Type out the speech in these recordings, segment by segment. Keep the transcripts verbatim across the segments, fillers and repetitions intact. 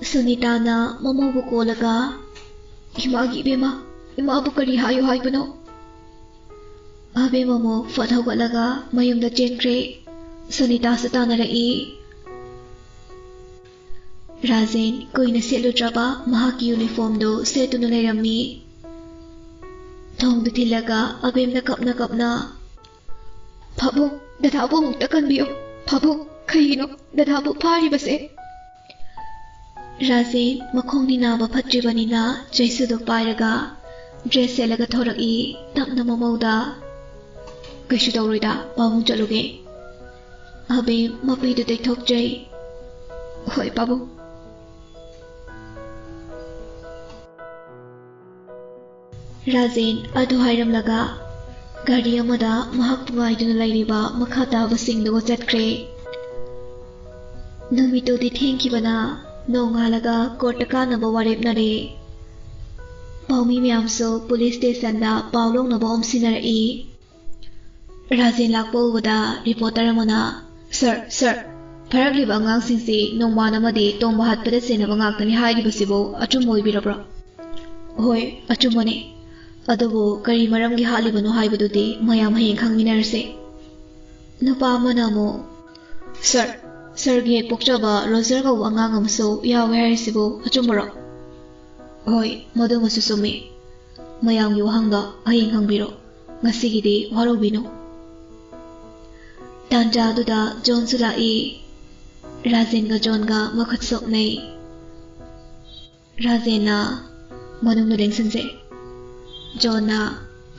ꯁꯨꯅꯤꯇꯥꯅ ꯃꯃꯧꯕꯨ ꯀꯣꯜꯂꯒ, "ꯏꯃꯥꯒꯤ ꯏꯕꯦꯝꯃ, ꯏꯃꯥꯕꯨ ꯀꯔꯤ ꯍꯥꯏꯌꯨ ꯍꯥꯏꯕꯅꯣ?" ꯑꯕꯦꯝ ꯑꯃꯨꯛ ꯐꯠ ꯍꯧꯒꯠꯂꯒ ꯃꯌꯨꯝꯗ ꯆꯦꯟꯈ꯭ꯔꯦ꯫ ꯁꯨꯅꯤꯇꯥꯁꯨ ꯇꯥꯟꯅꯔꯛꯏ꯫ ꯔꯥꯖꯦꯟ ꯀꯨꯏꯅ ꯁꯦꯠꯂꯨꯗ꯭ꯔꯕ ꯃꯍꯥꯛꯀꯤ ꯌꯨꯅꯤꯐꯣꯔꯝꯗꯨ ꯁꯦꯠꯇꯨꯅ ꯂꯩꯔꯝꯃꯤ꯫ ꯊꯣꯡꯗꯨ ꯊꯤꯜꯂꯒ ꯑꯕꯦꯝꯅ ꯀꯞꯅ ꯀꯞꯅ, "ꯄꯥꯕꯨꯡ, ꯗꯗꯥꯕꯨ ꯑꯃꯨꯛꯇ ꯀꯟꯕꯤꯌꯨ꯫ ꯄꯥꯕꯨꯡ, ꯀꯩꯒꯤꯅꯣ ꯗꯗꯥꯕꯨ ꯐꯥꯔꯤꯕꯁꯦ?" ꯔꯥꯖꯦꯟ ꯃꯈꯣꯡꯗꯤ ꯅꯥꯕ ꯐꯠꯇ꯭ꯔꯤꯕꯅꯤꯅ ꯆꯩꯁꯨꯗꯨ ꯄꯥꯏꯔꯒ ꯗ꯭ꯔꯦꯁ ꯁꯦꯠꯂꯒ ꯊꯣꯔꯛꯏ꯫ ꯇꯞꯅ ꯃꯃꯧꯗ, "ꯀꯩꯁꯨ ꯇꯧꯔꯣꯏꯗ, ꯄꯥꯕꯨꯡ ꯆꯠꯂꯨꯒꯦ꯫" ꯑꯕꯦꯝ ꯃꯄꯤꯗꯨ ꯇꯩꯊꯣꯛꯆꯩ꯫ "ꯍꯣꯏ ꯄꯥꯕꯨꯡ꯫" ꯔꯥꯖꯦꯟ ꯑꯗꯨ ꯍꯥꯏꯔꯝꯂꯒ ꯒꯥꯔꯤ ꯑꯃꯗ ꯃꯍꯥꯛꯄꯨ ꯉꯥꯏꯗꯨꯅ ꯂꯩꯔꯤꯕ ꯃꯈꯥ ꯇꯥꯕꯁꯤꯡꯗꯨꯒ ꯆꯠꯈ꯭ꯔꯦ꯫ ꯅꯨꯃꯤꯠꯇꯨꯗꯤ ꯊꯦꯡꯈꯤꯕꯅ ꯅꯣꯡꯉꯥꯜꯂꯒ ꯀꯣꯔꯠꯇ ꯀꯥꯅꯕ ꯋꯥꯔꯦꯞꯅꯔꯦ꯫ ꯄꯥꯎꯃꯤ ꯃꯌꯥꯝꯁꯨ ꯄꯨꯂꯤꯁ ꯁ꯭ꯇꯦꯁꯟꯗ ꯄꯥꯎ ꯂꯧꯅꯕ ꯑꯣꯝꯁꯤꯟꯅꯔꯛꯏ꯫ ꯔꯥꯖꯦꯟ ꯂꯥꯛꯄ ꯎꯕꯗ ꯔꯤꯄꯣꯔꯇꯔ ꯑꯃꯅ, "ꯁꯔ, ꯁꯔ, ꯐꯥꯔꯛꯂꯤꯕ ꯑꯉꯥꯡꯁꯤꯡꯁꯤ ꯅꯣꯡꯕꯥꯟ ꯑꯃꯗꯤ ꯇꯣꯡꯕ ꯍꯥꯠꯄꯗ ꯆꯦꯟꯅꯕ ꯉꯥꯛꯇꯅꯤ ꯍꯥꯏꯔꯤꯕꯁꯤꯕꯨ ꯑꯆꯨꯝꯕ ꯑꯣꯏꯕꯤꯔꯕ꯭ꯔꯥ?" "ꯍꯣꯏ, ꯑꯆꯨꯝꯕꯅꯤ꯫ ꯑꯗꯨꯕꯨ ꯀꯔꯤ ꯃꯔꯝꯒꯤ ꯍꯥꯠꯂꯤꯕꯅꯣ ꯍꯥꯏꯕꯗꯨꯗꯤ ꯃꯌꯥꯝ ꯍꯌꯦꯡ ꯈꯪꯃꯤꯟꯅꯔꯁꯦ꯫" ꯅꯨꯄꯥ ꯑꯃꯅ ꯑꯃꯨꯛ, "ꯁꯔ, ꯁꯔꯒꯤ ꯍꯦꯛ ꯄꯣꯛꯆꯕ ꯔꯣꯖꯔ ꯀꯧꯕ ꯑꯉꯥꯡ ꯑꯃꯁꯨ ꯌꯥꯎꯋꯦ ꯍꯥꯏꯔꯤꯁꯤꯕꯨ ꯑꯆꯨꯝꯕꯔꯣ?" "ꯍꯣꯏ, ꯃꯗꯨꯃꯁꯨ ꯆꯨꯝꯃꯤ꯫ ꯃꯌꯥꯝꯒꯤ ꯋꯥꯍꯪꯗꯣ ꯍꯌꯦꯡ ꯍꯪꯕꯤꯔꯣ꯫ ꯉꯁꯤꯒꯤꯗꯤ ꯋꯥꯔꯧꯕꯤꯅꯨ꯫" ꯇꯥꯟꯖꯥꯗꯨꯗ ꯖꯣꯟꯁꯨ ꯂꯥꯛꯏ꯫ ꯔꯥꯖꯦꯟꯒ ꯖꯣꯟꯒ ꯃꯈꯨꯠ ꯁꯣꯛꯅꯩ꯫ ꯔꯥꯖꯦꯟꯅ, "ꯃꯅꯨꯡꯗ ꯂꯦꯡꯁꯤꯟꯁꯦ꯫" ꯖꯣꯟꯅ,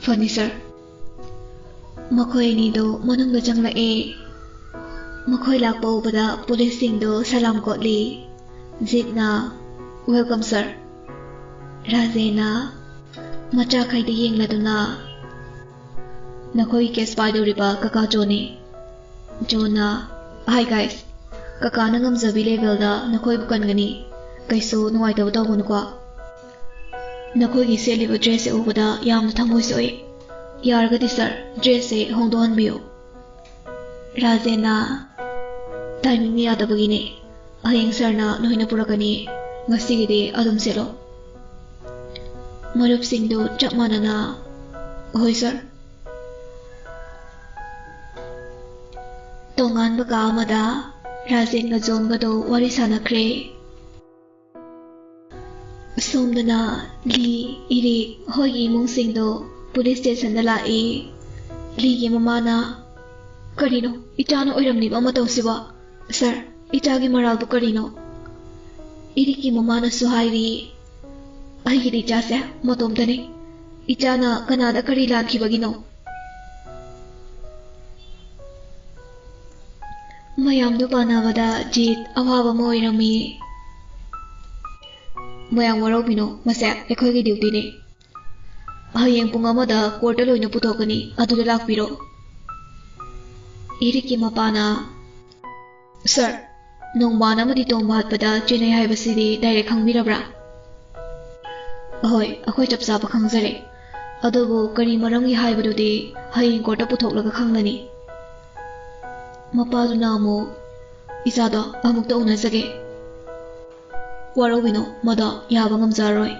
"ꯐꯅꯤ ꯁꯔ꯫" ꯃꯈꯣꯏ ꯑꯅꯤꯗꯨ ꯃꯅꯨꯡꯗ ꯆꯪꯂꯛꯑꯦ꯫ ꯃꯈꯣꯏ ꯂꯥꯛꯄ ꯎꯕꯗ ꯄꯨꯂꯤꯁꯁꯤꯡꯗꯨ ꯁꯂꯥꯝ ꯀꯣꯠꯂꯤ꯫ ꯖꯤꯠꯅ, "Welcome, sir꯫" ꯔꯥꯖꯦꯟꯅ ꯃꯆꯥꯈꯩꯗ ꯌꯦꯡꯂꯗꯨꯅ, "ꯅꯈꯣꯏꯒꯤ ꯀꯦꯁ ꯄꯥꯏꯗꯧꯔꯤꯕ ꯀꯀꯥ ꯖꯣꯟꯅꯤ꯫" ꯖꯣꯟꯅ, "Hi guys, ꯀꯀꯥꯅ ꯉꯝꯖꯕꯤ ꯂꯦꯚꯦꯜꯗ ꯅꯈꯣꯏꯕꯨ ꯀꯟꯒꯅꯤ꯫ ꯀꯩꯁꯨ ꯅꯨꯡꯉꯥꯏꯇꯕ ꯇꯧꯒꯅꯨꯀꯣ꯫ ꯅꯈꯣꯏꯒꯤ ꯁꯦꯠꯂꯤꯕ ꯗ꯭ꯔꯦꯁꯁꯦ ꯎꯕꯗ ꯌꯥꯝꯅ ꯊꯃꯣꯏ ꯁꯣꯛꯏ꯫ ꯌꯥꯔꯒꯗꯤ ꯁꯔ, ꯗ꯭ꯔꯦꯁꯁꯦ ꯍꯣꯡꯗꯣꯛꯍꯟꯕꯤꯌꯨ꯫" ꯔꯥꯖꯦꯟꯅ, "ꯇꯥꯏꯃꯤꯡꯅ ꯌꯥꯗꯕꯒꯤꯅꯦ꯫ ꯍꯌꯦꯡ ꯁꯔꯅ ꯂꯣꯏꯅ ꯄꯨꯔꯛꯀꯅꯤ꯫ ꯉꯁꯤꯒꯤꯗꯤ ꯑꯗꯨꯝ ꯁꯦꯠꯂꯣ꯫ ꯃꯔꯨꯞꯁꯤꯡꯗꯨ ꯆꯞ ꯃꯥꯟꯅꯅ, "ꯍꯣꯏ, ꯁꯥꯔ"꯫ ꯇꯣꯉꯥꯟꯕ ꯀꯥ ꯑꯃꯗ ꯔꯥꯖꯦꯟꯒ ꯖꯣꯟꯒꯗꯣ ꯋꯥꯔꯤ ꯁꯥꯟꯅꯈ꯭ꯔꯦ꯫ ꯁꯣꯝꯗꯅ ꯂꯤ, ꯏꯔꯤꯛ ꯍꯣꯏꯒꯤ ꯏꯃꯨꯡꯁꯤꯡꯗꯣ ꯄꯨꯂꯤꯁ ꯁ꯭ꯇꯦꯁꯟꯗ ꯂꯥꯛꯏ꯫ ꯂꯤꯒꯤ ꯃꯃꯥꯅ, "ꯀꯔꯤꯅꯣ ꯏꯆꯥꯅ ꯑꯣꯏꯔꯝꯂꯤꯕ ꯃꯇꯧꯁꯤꯕꯣ? ꯁꯥꯔ, ꯏꯆꯥꯒꯤ ꯃꯔꯥꯜꯕꯨ ꯀꯔꯤꯅꯣ?" ꯏꯔꯤꯛꯀꯤ ꯃꯃꯥꯅꯁꯨ ꯍꯥꯏꯔꯤ, "ꯑꯩꯒꯤꯗꯤ ꯏꯆꯥꯁꯦ ꯃꯇꯣꯝꯇꯅꯤ꯫ ꯏꯆꯥꯅ ꯀꯅꯥꯗ ꯀꯔꯤ ꯂꯥꯟꯈꯤꯕꯒꯤꯅꯣ?" ꯃꯌꯥꯝꯗꯨ ꯄꯥꯟꯅꯕꯗ ꯖꯤꯠ ꯑꯋꯥꯕ ꯑꯃ ꯑꯣꯏꯔꯝꯃꯤ꯫ "ꯃꯌꯥꯝ ꯋꯥꯔꯧꯕꯤꯅꯣ, ꯃꯁꯦ ꯑꯩꯈꯣꯏꯒꯤ ꯗ꯭ꯌꯨꯇꯤꯅꯤ꯫ ꯍꯌꯦꯡ ꯄꯨꯡ ꯑꯃꯗ ꯀꯣꯔꯠꯇ ꯂꯣꯏꯅ ꯄꯨꯊꯣꯛꯀꯅꯤ, ꯑꯗꯨꯗ ꯂꯥꯛꯄꯤꯔꯣ"꯫ ꯏꯔꯤꯛꯀꯤ ꯃꯄꯥꯅ, "ꯁꯥꯔ, ꯅꯣꯡꯕꯥꯟ ꯑꯃꯗꯤ ꯇꯣꯡꯕ ꯍꯥꯠꯄꯗ ꯆꯦꯟꯅꯩ ꯍꯥꯏꯕꯁꯤꯗꯤ ꯗꯥꯏꯔꯦꯛ ꯈꯪꯕꯤꯔꯕ꯭ꯔꯥ?" "ꯑꯍꯣꯏ, ꯑꯩꯈꯣꯏ ꯆꯞ ꯆꯥꯕ ꯈꯪꯖꯔꯦ꯫ ꯑꯗꯨꯕꯨ ꯀꯔꯤ ꯃꯔꯝꯒꯤ ꯍꯥꯏꯕꯗꯨꯗꯤ ꯍꯌꯦꯡ ꯀꯣꯔꯠꯇ ꯄꯨꯊꯣꯛꯂꯒ ꯈꯪꯂꯅꯤ"꯫ ꯃꯄꯥꯗꯨꯅ ꯑꯃꯨꯛ, "ꯏꯆꯥꯗꯣ ꯑꯃꯨꯛꯇ ꯎꯅꯖꯒꯦ"꯫ "ꯋꯥꯔꯧꯕꯤꯅꯣ, ꯃꯗꯣ ꯌꯥꯕ ꯉꯝꯖꯔꯔꯣꯏ"꯫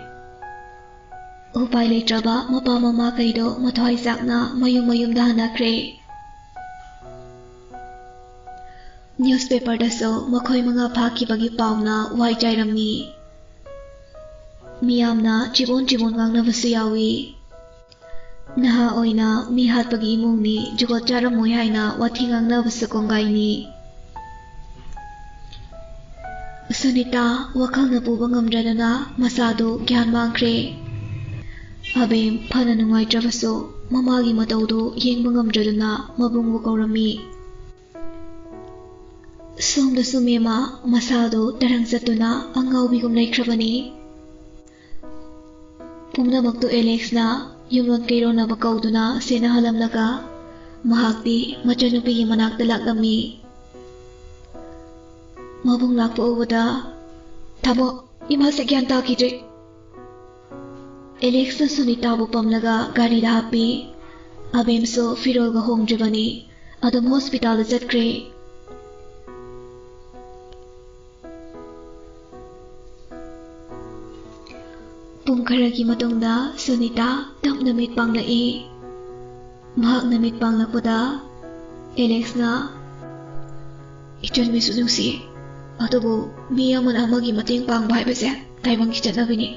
ꯎꯄꯥꯏ ꯂꯩꯇ꯭ꯔꯕ ꯃꯄꯥ ꯃꯃꯥꯈꯩꯗꯣ ꯃꯊ꯭ꯋꯥꯏ ꯆꯥꯛꯅ ꯃꯌꯨꯝ ꯃꯌꯨꯝꯗ ꯍꯟꯅꯈ꯭ꯔꯦ꯫ ꯅ꯭ꯌꯨꯁꯄꯦꯄꯔꯗꯁꯨ ꯃꯈꯣꯏ ꯃꯉꯥ ꯐꯥꯈꯤꯕꯒꯤ ꯄꯥꯎꯅ ꯋꯥꯏ ꯆꯥꯏꯔꯝꯃꯤ꯫ ꯃꯤꯌꯥꯝꯅ ꯆꯤꯕꯣꯟ ꯆꯤꯕꯣꯟ ꯉꯥꯡꯅꯕꯁꯨ ꯌꯥꯎꯏ꯫ ꯅꯍꯥ ꯑꯣꯏꯅ ꯃꯤ ꯍꯥꯠꯄꯒꯤ ꯏꯃꯨꯡꯅꯤ, ꯖꯨꯒꯣꯠ ꯆꯥꯔꯝꯃꯣꯏ ꯍꯥꯏꯅ ꯋꯥꯊꯤ ꯉꯥꯡꯅꯕꯁꯨ ꯀꯣꯡꯒꯥꯏꯅꯤ꯫ ꯁꯨꯅꯤꯇꯥ ꯋꯥꯈꯜꯅ ꯄꯨꯕ ꯉꯝꯗ꯭ꯔꯗꯨꯅ ꯃꯁꯥꯗꯨ ꯒ꯭ꯌꯥꯟ ꯃꯥꯡꯈ꯭ꯔꯦ꯫ ꯑꯕꯦꯝ ꯐꯅ ꯅꯨꯡꯉꯥꯏꯇ꯭ꯔꯕꯁꯨ ꯃꯃꯥꯒꯤ ꯃꯇꯧꯗꯨ ꯌꯦꯡꯕ ꯉꯝꯗ꯭ꯔꯗꯨꯅ ꯃꯕꯨꯡꯕꯨ ꯀꯧꯔꯝꯃꯤ꯫ ꯁꯣꯝꯗꯁꯨ ꯃꯦꯃꯥ ꯃꯁꯥꯗꯨ ꯇꯔꯪ ꯆꯠꯇꯨꯅ ꯑꯉꯥꯎꯕꯤꯒꯨꯝ ꯂꯩꯈ꯭ꯔꯕꯅꯤ꯫ ꯄꯨꯝꯅꯃꯛꯇꯨ ꯑꯦꯂꯦꯛꯁꯅ ꯌꯨꯝꯂꯣꯟ ꯀꯩꯔꯣꯟꯅꯕ ꯀꯧꯗꯨꯅ ꯁꯦꯟꯅꯍꯜꯂꯝꯂꯒ ꯃꯍꯥꯛꯇꯤ ꯃꯆꯟꯅꯨꯄꯤꯒꯤ ꯃꯅꯥꯛꯇ ꯂꯥꯛꯂꯝꯃꯤ꯫ ꯃꯕꯨꯡ ꯂꯥꯛꯄ ꯎꯕꯗ, "ꯊꯝꯃꯣ, ꯏꯃꯥꯁꯦ ꯒ꯭ꯌꯥꯟ ꯇꯥꯈꯤꯗ꯭ꯔꯦ"꯫ ꯑꯦꯂꯦꯛꯁꯅ ꯁꯨꯅꯤꯇꯥꯕꯨ ꯄꯝꯂꯒ ꯒꯥꯔꯤꯗ ꯍꯥꯞꯄꯤ꯫ ꯑꯕꯦꯝꯁꯨ ꯐꯤꯔꯣꯜꯒ ꯍꯣꯡꯗ꯭ꯔꯤꯕꯅꯤ꯫ ꯑꯗꯨꯝ ꯍꯣꯁꯄꯤꯇꯥꯜꯗ ꯆꯠꯈ꯭ꯔꯦ꯫ ꯄꯨꯡ ꯈꯔꯒꯤ ꯃꯇꯨꯡꯗ ꯁꯨꯅꯤꯇꯥ ꯇꯞꯅ ꯃꯤꯠ ꯄꯥꯡꯂꯛꯏ꯫ ꯃꯍꯥꯛꯅ ꯃꯤꯠ ꯄꯥꯡꯂꯛꯄꯗ ꯑꯦꯂꯦꯛꯁꯅ, "ꯏꯆꯟꯕꯤꯁꯨ ꯅꯨꯡꯁꯤ, ꯑꯗꯨꯕꯨ ꯃꯤ ꯑꯃꯅ ꯑꯃꯒꯤ ꯃꯇꯦꯡ ꯄꯥꯡꯕ ꯍꯥꯏꯕꯁꯦ ꯇꯥꯏꯕꯪꯒꯤ ꯆꯠꯅꯕꯤꯅꯤ꯫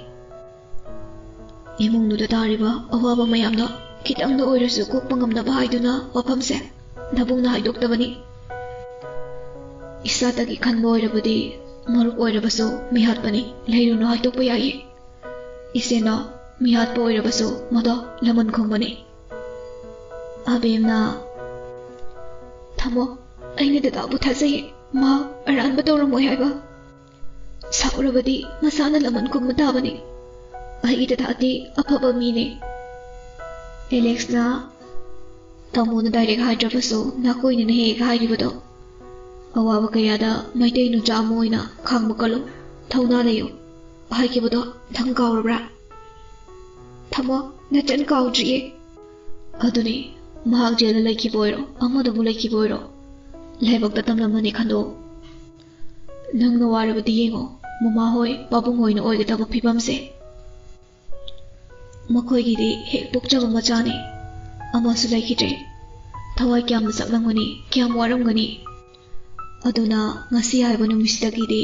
ꯏꯃꯨꯡꯗꯨꯗ ꯇꯥꯔꯤꯕ ꯑꯋꯥꯕ ꯃꯌꯥꯝꯗꯣ ꯈꯤꯇꯪꯗ ꯑꯣꯏꯔꯁꯨ ꯀꯣꯛꯄ ꯉꯝꯅꯕ ꯍꯥꯏꯗꯨꯅ ꯋꯥꯐꯝꯁꯦ ꯅꯕꯨꯡꯅ ꯍꯥꯏꯗꯣꯛꯇꯕꯅꯤ꯫ ꯏꯁꯥꯗꯒꯤ ꯈꯟꯕ ꯑꯣꯏꯔꯕꯗꯤ ꯃꯔꯨꯞ ꯑꯣꯏꯔꯕꯁꯨ ꯃꯤꯍꯥꯠꯄꯅꯤ, ꯂꯩꯔꯨꯅꯨ ꯍꯥꯏꯗꯣꯛꯄ ꯌꯥꯏꯌꯦ꯫ ꯏꯆꯦꯅ ꯃꯤꯍꯥꯠꯄ ꯑꯣꯏꯔꯕꯁꯨ ꯃꯗꯣ ꯂꯃꯟ ꯈꯨꯝꯕꯅꯤ꯫" ꯑꯕꯦꯝꯅ, "ꯊꯝꯃꯣ, ꯑꯩꯅ ꯗꯗꯥꯕꯨ ꯊꯥꯖꯩꯌꯦ, ꯃꯥ ꯑꯔꯥꯟꯕ ꯇꯧꯔꯝꯃꯣꯏ ꯍꯥꯏꯕ꯫ ꯁꯥꯎꯔꯕꯗꯤ ꯃꯁꯥꯅ ꯂꯃꯟ ꯈꯨꯝꯕ ꯇꯥꯕꯅꯤ꯫ ꯑꯩꯒꯤ ꯗꯗꯥꯗꯤ ꯑꯐꯕ ꯃꯤꯅꯤ꯫" ꯑꯦꯂꯦꯛꯁꯅ, "ꯇꯥꯃꯣꯅ ꯗꯥꯏꯔꯦꯛ ꯍꯥꯏꯗ꯭ꯔꯕꯁꯨ ꯅꯥꯀꯣꯏꯅꯅ ꯍꯦꯛ ꯍꯦꯛ ꯍꯥꯏꯔꯤꯕꯗꯣ, ꯑꯋꯥꯕ ꯀꯌꯥꯗ ꯃꯩꯇꯩ ꯅꯨꯆꯥ ꯑꯃ ꯑꯣꯏꯅ ꯈꯥꯡꯕ ꯀꯜꯂꯨ, ꯊꯧꯅꯥ ꯂꯩꯌꯨ ꯍꯥꯏꯈꯤꯕꯗꯣ ꯅꯪ ꯀꯥꯎꯔꯕ꯭ꯔꯥ?" "ꯊꯝꯃꯣ, ꯅꯆꯟ ꯀꯥꯎꯗ꯭ꯔꯤꯌꯦ꯫" "ꯑꯗꯨꯅꯤ, ꯃꯍꯥꯛ ꯖꯦꯜꯗ ꯂꯩꯈꯤꯕ ꯑꯣꯏꯔꯣ, ꯑꯃꯗꯕꯨ ꯂꯩꯈꯤꯕ ꯑꯣꯏꯔꯣ, ꯂꯥꯏꯕꯛꯇ ꯇꯝꯂꯝꯕꯅꯤ ꯈꯟꯗꯣꯛꯎ꯫ ꯅꯪꯅ ꯋꯥꯔꯕꯗꯤ ꯌꯦꯡꯉꯣ, ꯃꯃꯥ ꯍꯣꯏ, ꯄꯥꯕꯨꯡ ꯍꯣꯏꯅ ꯑꯣꯏꯒꯗꯕ ꯐꯤꯕꯝꯁꯦ꯫ ꯃꯈꯣꯏꯒꯤꯗꯤ ꯍꯦꯛ ꯄꯣꯛꯆꯕ ꯃꯆꯥꯅꯤ, ꯑꯃꯁꯨ ꯂꯩꯈꯤꯗ꯭ꯔꯦ꯫ ꯊꯋꯥꯏ ꯀꯌꯥꯝꯅ ꯆꯥꯛꯂꯝꯒꯅꯤ, ꯀꯌꯥꯝ ꯋꯥꯔꯝꯒꯅꯤ꯫ ꯑꯗꯨꯅ ꯉꯁꯤ ꯍꯥꯏꯕ ꯅꯨꯃꯤꯠꯁꯤꯗꯒꯤꯗꯤ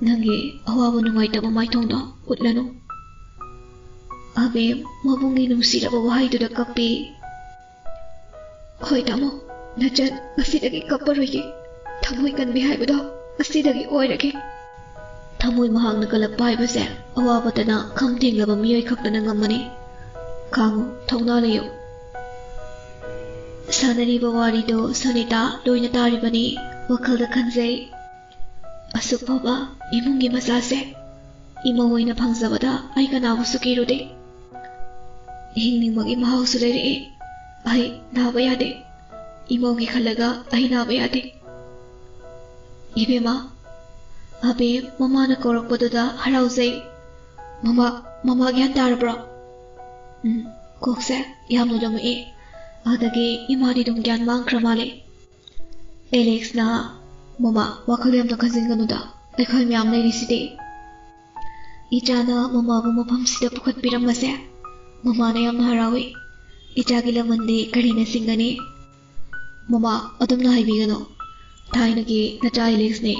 ꯅꯪꯒꯤ ꯑꯋꯥꯕ ꯅꯨꯡꯉꯥꯏꯇꯕ ꯃꯥꯏꯊꯣꯡꯗꯣ ꯎꯠꯂꯅꯨ꯫" ꯑꯕꯦꯝ ꯃꯕꯨꯡꯒꯤ ꯅꯨꯡꯁꯤꯔꯕ ꯋꯥꯍꯩꯗꯨꯗ ꯀꯞꯄꯤ꯫ "ꯍꯣꯏ ꯇꯥꯃꯣ, ꯅꯆꯟ ꯉꯁꯤꯗꯒꯤ ꯀꯞꯄꯔꯣꯏꯒꯦ꯫ ꯊꯃꯣꯏ ꯀꯟꯕꯤ ꯍꯥꯏꯕꯗꯣ ꯉꯁꯤꯗꯒꯤ ꯑꯣꯏꯔꯒꯦ꯫" ꯊꯃꯣꯏ ꯃꯍꯥꯛꯅ ꯀꯜꯂꯛꯄ ꯍꯥꯏꯕꯁꯦ ꯑꯋꯥꯕꯇꯅ ꯈꯝ ꯊꯦꯡꯂꯕ ꯃꯤꯑꯣꯏ ꯈꯛꯇꯅ ꯉꯝꯃꯅꯤ꯫ ꯈꯥꯡꯉꯨ, ꯊꯧꯅꯥ ꯂꯩꯌꯨ꯫ ꯁꯥꯟꯅꯔꯤꯕ ꯋꯥꯔꯤꯗꯣ ꯁꯨꯅꯤꯇꯥ ꯂꯣꯏꯅ ꯇꯥꯔꯤꯕꯅꯤ꯫ ꯋꯥꯈꯜꯗ ꯈꯟꯖꯩ, "ꯑꯁꯨꯛ ꯐꯕ ꯏꯃꯨꯡꯒꯤ ꯃꯆꯥꯁꯦ ꯏꯃꯧ ꯑꯣꯏꯅ ꯐꯪꯖꯕꯗ ꯑꯩ ꯀꯅꯥꯕꯨꯁꯨ ꯀꯤꯔꯨꯗꯦ꯫ ꯍꯤꯡꯅꯤꯡꯕꯒꯤ ꯃꯍꯥꯎꯁꯨ ꯂꯩꯔꯛꯑꯦ꯫ ꯑꯩ ꯅꯥꯕ ꯌꯥꯗꯦ꯫ ꯏꯃꯧꯒꯤ ꯈꯜꯂꯒ ꯑꯩ ꯅꯥꯕ ꯌꯥꯗꯦ꯫" "ꯏꯕꯦꯝꯃ꯫" ꯑꯕꯦꯝ ꯃꯃꯥꯅ ꯀꯧꯔꯛꯄꯗꯨꯗ ꯍꯔꯥꯎꯖꯩ꯫ "ꯃꯃꯥ, ꯃꯃꯥ ꯒ꯭ꯌꯥꯟ ꯇꯥꯔꯕ꯭ꯔꯣ?" "ꯎꯝ, ꯀꯣꯛꯁꯦ ꯌꯥꯝꯅ ꯂꯨꯝꯃꯛꯑꯦ꯫ ꯑꯗꯒꯤ ꯏꯃꯥꯗꯤ ꯑꯗꯨꯝ ꯒ꯭ꯌꯥꯟ ꯃꯥꯡꯈ꯭ꯔ ꯃꯥꯜꯂꯦ꯫" ꯑꯦꯂꯦꯛꯁꯅ, "ꯃꯃꯥ, ꯋꯥꯈꯜ ꯌꯥꯝꯅ ꯈꯟꯖꯤꯟꯒꯅꯨꯗ, ꯑꯩꯈꯣꯏ ꯃꯌꯥꯝ ꯂꯩꯔꯤꯁꯤꯗꯤ꯫" ꯏꯆꯥꯅ ꯃꯃꯥꯕꯨ ꯃꯐꯝꯁꯤꯗ ꯄꯨꯈꯠꯄꯤꯔꯝꯕꯁꯦ ꯃꯃꯥꯅ ꯌꯥꯝꯅ ꯍꯔꯥꯎꯏ꯫ ꯏꯆꯥꯒꯤ ꯂꯃꯟꯗꯤ ꯀꯔꯤꯅ ꯁꯤꯡꯒꯅꯤ? ꯃꯃꯥ, ꯑꯗꯨꯝꯅ ꯍꯥꯏꯕꯤꯒꯅꯨ꯫ ꯊꯥꯏꯅꯒꯤ ꯅꯆꯥ ꯑꯦꯂꯦꯛꯁꯅꯤ꯫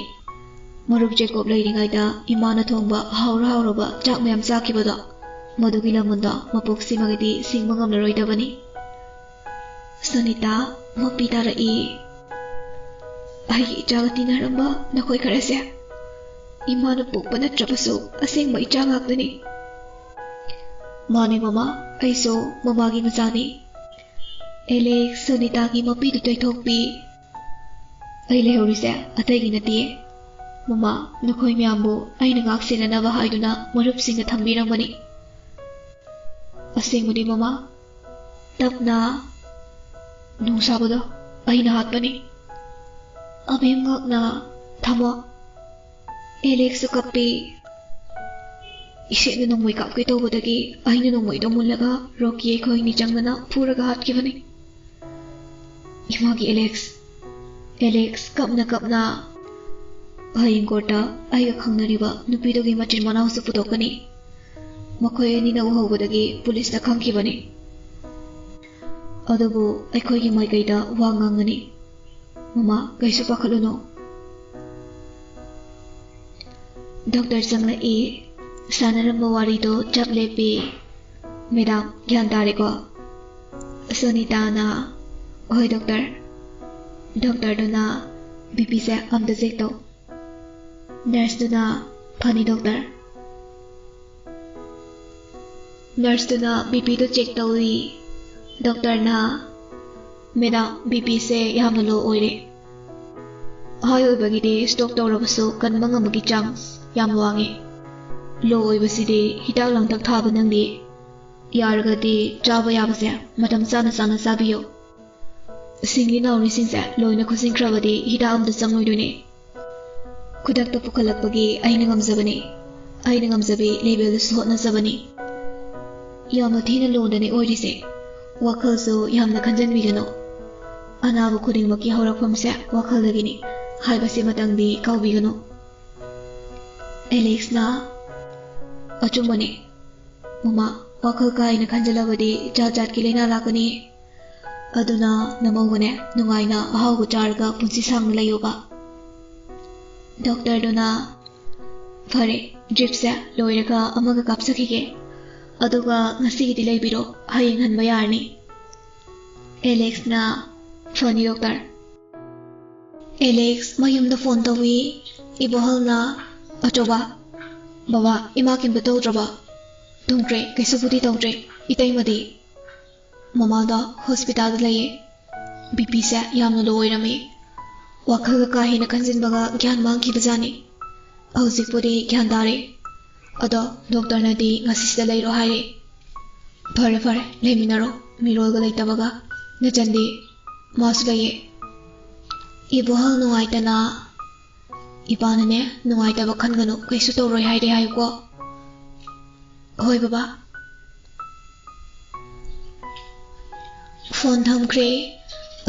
ꯃꯔꯨꯞ ꯖꯦꯀꯣꯕ ꯂꯩꯔꯤꯉꯩꯗ ꯏꯃꯥꯅ ꯊꯣꯡꯕ ꯍꯥꯎꯔ ꯍꯥꯎꯔꯕ ꯆꯥꯛ ꯃꯌꯥꯝ ꯆꯥꯈꯤꯕꯗꯣ, ꯃꯗꯨꯒꯤ ꯂꯃꯟꯗꯣ ꯃꯄꯣꯛꯁꯤꯃꯒꯗꯤ ꯁꯤꯡꯕ ꯉꯝꯂꯔꯣꯏꯗꯕꯅꯤ꯫ ꯁꯨꯅꯤꯇꯥ, ꯃꯄꯤ ꯇꯥꯔꯛꯏ꯫ ꯑꯩꯒꯤ ꯏꯆꯥꯒ ꯇꯤꯟꯅꯔꯝꯕ ꯅꯈꯣꯏ ꯈꯔꯁꯦ ꯏꯃꯥꯅ ꯄꯣꯛꯄ ꯅꯠꯇ꯭ꯔꯕꯁꯨ ꯑꯁꯦꯡꯕ ꯏꯆꯥ ꯉꯥꯛꯇꯅꯤ꯫ ꯃꯥꯅꯦ ꯃꯃꯥ, ꯑꯩꯁꯨ ꯃꯃꯥꯒꯤ ꯃꯆꯥꯅꯤ꯫ ꯑꯦꯂꯦꯛꯁ, ꯁꯨꯅꯤꯇꯥꯒꯤ ꯃꯄꯤꯗꯨ ꯇꯩꯊꯣꯛꯄꯤ꯫ ꯑꯩ ꯂꯩꯍꯧꯔꯤꯁꯦ ꯑꯇꯩꯒꯤ ꯅꯠꯇꯦ꯫ ꯃꯃꯥ, ꯅꯈꯣꯏ ꯃꯌꯥꯝꯕꯨ ꯑꯩꯅ ꯉꯥꯛ ꯁꯦꯟꯅꯅꯕ ꯍꯥꯏꯗꯨꯅ ꯃꯔꯨꯞꯁꯤꯡꯒ ꯊꯝꯕꯤꯔꯝꯕꯅꯤ꯫ ꯑꯁꯦꯡꯕꯗꯤ ꯃꯃꯥ, ꯇꯞꯅ ꯅꯨꯡ ꯁꯥꯕꯗꯣ ꯑꯩꯅ ꯍꯥꯠꯄꯅꯤ꯫ ꯑꯕꯦꯝ ꯉꯥꯛꯅ ꯊꯝꯃꯣ꯫ ꯑꯦꯂꯦꯛꯁꯁꯨ ꯀꯞꯄꯤ꯫ ꯏꯁꯦꯠꯅ ꯅꯣꯡꯃꯩ ꯀꯥꯞꯀꯦ ꯇꯧꯕꯗꯒꯤ ꯑꯩꯅ ꯅꯣꯡꯃꯩꯗꯣ ꯃꯨꯜꯂꯒ ꯔꯣꯀꯤ ꯑꯩꯈꯣꯏ ꯑꯅꯤ ꯆꯪꯗꯅ ꯐꯨꯔꯒ ꯍꯥꯠꯈꯤꯕꯅꯤ꯫ ꯏꯃꯥꯒꯤ ꯑꯦꯂꯦꯛꯁ, ꯑꯦꯂꯦꯛꯁ ꯀꯞꯅ ꯀꯞꯅ ꯍꯌꯦꯡ ꯀꯣꯔꯠꯇ ꯑꯩꯒ ꯈꯪꯅꯔꯤꯕ ꯅꯨꯄꯤꯗꯨꯒꯤ ꯃꯆꯤꯟ ꯃꯅꯥꯎꯁꯨ ꯄꯨꯊꯣꯛꯀꯅꯤ꯫ ꯃꯈꯣꯏ ꯑꯅꯤꯅ ꯎꯍꯧꯕꯗꯒꯤ ꯄꯨꯂꯤꯁꯅ ꯈꯪꯈꯤꯕꯅꯤ꯫ ꯑꯗꯨꯕꯨ ꯑꯩꯈꯣꯏꯒꯤ ꯃꯥꯏꯀꯩꯗ ꯋꯥ ꯉꯥꯡꯒꯅꯤ꯫ ꯃꯃꯥ, ꯀꯩꯁꯨ ꯄꯥꯈꯠꯂꯨꯅꯨ꯫ ꯗꯣꯛꯇꯔ ꯆꯪꯂꯛꯏ꯫ ꯁꯥꯟꯅꯔꯝꯕ ꯋꯥꯔꯤꯗꯣ ꯆꯞ ꯂꯦꯞꯄꯤ꯫ ꯃꯦꯗꯥꯝ, ꯒ꯭ꯌꯥꯟ ꯇꯥꯔꯦꯀꯣ? ꯁꯨꯅꯤꯇꯥꯅ, "ꯍꯣꯏ ꯗꯣꯛꯇꯔ꯫" ꯗꯣꯛꯇꯔꯗꯨꯅ, "ꯕꯤ ꯄꯤꯁꯦ ꯑꯝꯇ ꯆꯦꯛ ꯇꯧ꯫" ꯅꯔꯁꯇꯨꯅ, "ꯐꯅꯤ ꯗꯣꯛꯇꯔ꯫" ꯅꯔꯁꯇꯨꯅ ꯕꯤ ꯄꯤꯗꯨ ꯆꯦꯛ ꯇꯧꯏ꯫ ꯗꯣꯛꯇꯔꯅ, "ꯃꯦꯗꯥꯝ, ꯕꯤ ꯄꯤꯁꯦ ꯌꯥꯝꯅ ꯂꯣ ꯑꯣꯏꯔꯦ꯫ ꯍꯥꯏ ꯑꯣꯏꯕꯒꯤꯗꯤ ꯁ꯭ꯇ꯭ꯔꯣꯛ ꯇꯧꯔꯕꯁꯨ ꯀꯟꯕ ꯉꯝꯕꯒꯤ ꯆꯥꯟꯁ ꯌꯥꯝ ꯋꯥꯡꯉꯤ꯫ ꯂꯣ ꯑꯣꯏꯕꯁꯤꯗꯤ ꯍꯤꯗꯥꯛ ꯂꯥꯡꯊꯛ ꯊꯥꯕ ꯅꯪꯗꯤ꯫ ꯌꯥꯔꯒꯗꯤ ꯆꯥꯕ ꯌꯥꯕꯁꯦ ꯃꯇꯝ ꯆꯥꯅ ꯆꯥꯅ ꯆꯥꯕꯤꯌꯨ꯫ ꯁꯤꯡꯂꯤ ꯅꯥꯎꯔꯤꯁꯤꯡꯁꯦ ꯂꯣꯏꯅ ꯈꯨꯠꯁꯤꯟꯈ꯭ꯔꯕꯗꯤ ꯍꯤꯗꯥꯛ ꯑꯝꯇ ꯆꯪꯂꯣꯏꯗꯣꯏꯅꯦ꯫ ꯈꯨꯗꯛꯇ ꯄꯨꯈꯠꯂꯛꯄꯒꯤ ꯑꯩꯅ ꯉꯝꯖꯕꯅꯤ꯫ ꯑꯩꯅ ꯉꯝꯖꯕꯤ ꯂꯦꯚꯦꯜꯗꯁꯨ ꯍꯣꯠꯅꯖꯕꯅꯤ꯫ ꯌꯥꯝꯅ ꯊꯤꯅ ꯂꯣꯟꯗꯅꯤ ꯑꯣꯏꯔꯤꯁꯦ꯫ ꯋꯥꯈꯜꯁꯨ ꯌꯥꯝꯅ ꯈꯟꯖꯟꯕꯤꯒꯅꯨ꯫ ꯑꯅꯥꯕ ꯈꯨꯗꯤꯡꯃꯛꯀꯤ ꯍꯧꯔꯛꯐꯝꯁꯦ ꯋꯥꯈꯜꯗꯒꯤꯅꯤ ꯍꯥꯏꯕꯁꯤꯃꯇꯪꯗꯤ ꯀꯥꯎꯕꯤꯒꯅꯨ꯫" ꯑꯦꯂꯦꯛꯁꯅ, ꯑꯆꯨꯝꯕꯅꯦ꯫ ꯃꯃꯥ, ꯋꯥꯈꯜ ꯀꯥ ꯍꯦꯟꯅ ꯈꯟꯖꯤꯜꯂꯕꯗꯤ ꯖꯥꯠ ꯖꯥꯠꯀꯤ ꯂꯥꯏꯅꯥ ꯂꯥꯛꯀꯅꯤ꯫ ꯑꯗꯨꯅ ꯅꯃꯧꯒꯅꯦ ꯅꯨꯡꯉꯥꯏꯅ ꯑꯍꯥꯎꯕ ꯆꯥꯔꯒ ꯄꯨꯟꯁꯤ ꯁꯥꯡꯅ ꯂꯩꯌꯣꯕ꯫ ꯗꯣꯛꯇꯔꯗꯨꯅ, "ꯐꯔꯦ, ꯗ꯭ꯔꯤꯞꯁꯦ ꯂꯣꯏꯔꯒ ꯑꯃꯒ ꯀꯥꯞꯆꯈꯤꯒꯦ꯫ ꯑꯗꯨꯒ ꯉꯁꯤꯒꯤꯗꯤ ꯂꯩꯕꯤꯔꯣ, ꯍꯌꯦꯡ ꯍꯟꯕ ꯌꯥꯔꯅꯤ꯫" ꯑꯦꯂꯦꯛꯁꯅ, "ꯐꯅꯤ, ꯗꯣꯛꯇꯔ꯫" ꯑꯦꯂꯦꯛꯁ ꯃꯌꯨꯝꯗ ꯐꯣꯟ ꯇꯧꯏ꯫ ꯏꯕꯣꯍꯜꯅ, "ꯑꯆꯧꯕ, ꯕꯕꯥ, ꯏꯃꯥ ꯀꯩꯝꯇ ꯇꯧꯗ꯭ꯔꯕ?" "ꯇꯨꯝꯈ꯭ꯔꯦ, ꯀꯩꯁꯨꯕꯨꯗꯤ ꯇꯧꯗ꯭ꯔꯦ꯫" "ꯏꯇꯩꯃꯗꯤ?" "ꯃꯃꯥꯗꯣ ꯍꯣꯁꯄꯤꯇꯥꯜꯗ ꯂꯩꯌꯦ꯫ ꯕꯤ ꯄꯤꯁꯦ ꯌꯥꯝꯅ ꯂꯣ ꯑꯣꯏꯔꯝꯃꯦ꯫ ꯋꯥꯈꯜꯒ ꯀꯥ ꯍꯦꯟꯅ ꯈꯟꯖꯤꯟꯕꯒ ꯒ꯭ꯌꯥꯟ ꯃꯥꯡꯈꯤꯕꯖꯥꯠꯅꯤ꯫ ꯍꯧꯖꯤꯛꯄꯨꯗꯤ ꯒ꯭ꯌꯥꯟ ꯇꯥꯔꯦ꯫ ꯑꯗꯣ ꯗꯣꯛꯇꯔꯅꯗꯤ ꯉꯁꯤꯁꯤꯗ ꯂꯩꯔꯣ ꯍꯥꯏꯔꯦ꯫" "ꯐꯔꯦ ꯐꯔꯦ, ꯂꯩꯃꯤꯟꯅꯔꯣ, ꯃꯤꯔꯣꯜꯒ ꯂꯩꯇꯕꯒ꯫ ꯅꯆꯟꯗꯤ?" "ꯃꯥꯁꯨ ꯂꯩꯌꯦ꯫" ꯏꯕꯣꯍꯜ ꯅꯨꯡꯉꯥꯏꯇꯅ, "ꯏꯄꯥꯅꯅꯦ ꯅꯨꯡꯉꯥꯏꯇꯕ ꯈꯟꯒꯅꯨ, ꯀꯩꯁꯨ ꯇꯧꯔꯣꯏ ꯍꯥꯏꯔꯦ ꯍꯥꯏꯌꯨꯀꯣ꯫" "ꯍꯣꯏ ꯕꯕꯥ꯫" ꯐꯣꯟ ꯊꯝꯈ꯭ꯔꯦ꯫